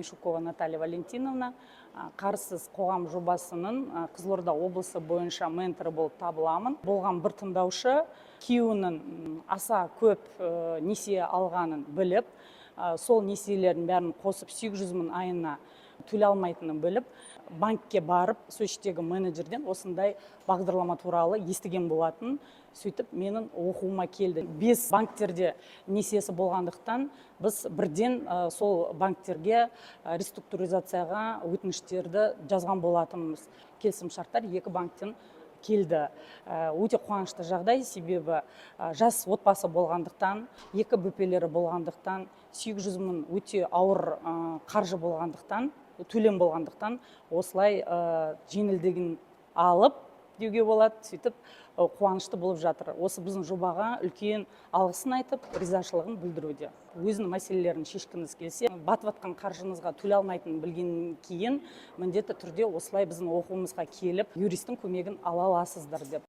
Мишукова Наталья Валентиновна, Қарызсыз қоғам жобасының Қызылорда облысы бойынша менторы болып табыламын. Болған бір тыңдаушы күйеуінің аса көп несие алғанын біліп, сол несиелердің бәрін қосып 800 мың айына төлей алмайтынын біліп, банкке барып, сол жердегі менеджерден осындай бағдарлама туралы естіген болатын. Сөйтіп менің оқуыма келді. Бес банктерде несиесі болғандықтан, біз бірден сол банктерге реструктуризацияға өтініштерді жазған болатынбыз. Келісім шарттар екі банктен келді. Өте қуанышты жағдай, себебі жас отбасы болғандықтан, екі бөпелері болғандықтан, 800 мың өте ауыр қаржы болғандықтан, төлем болғандықтан, осылай жеңілдігін алып деуге болады. Сөйтіп қуанышты болып жатыр. Осы біздің жобаға үлкен алғысын айтып, ризашылығын білдіруде. Өзінің мәселелерін шешкіңіз келсе, батып жатқан қаржыңызға төлей алмайтынын білгеннен кейін, міндетті түрде осылай біздің оқуымызға келіп, юристтің көмегін ала аласыздар деп.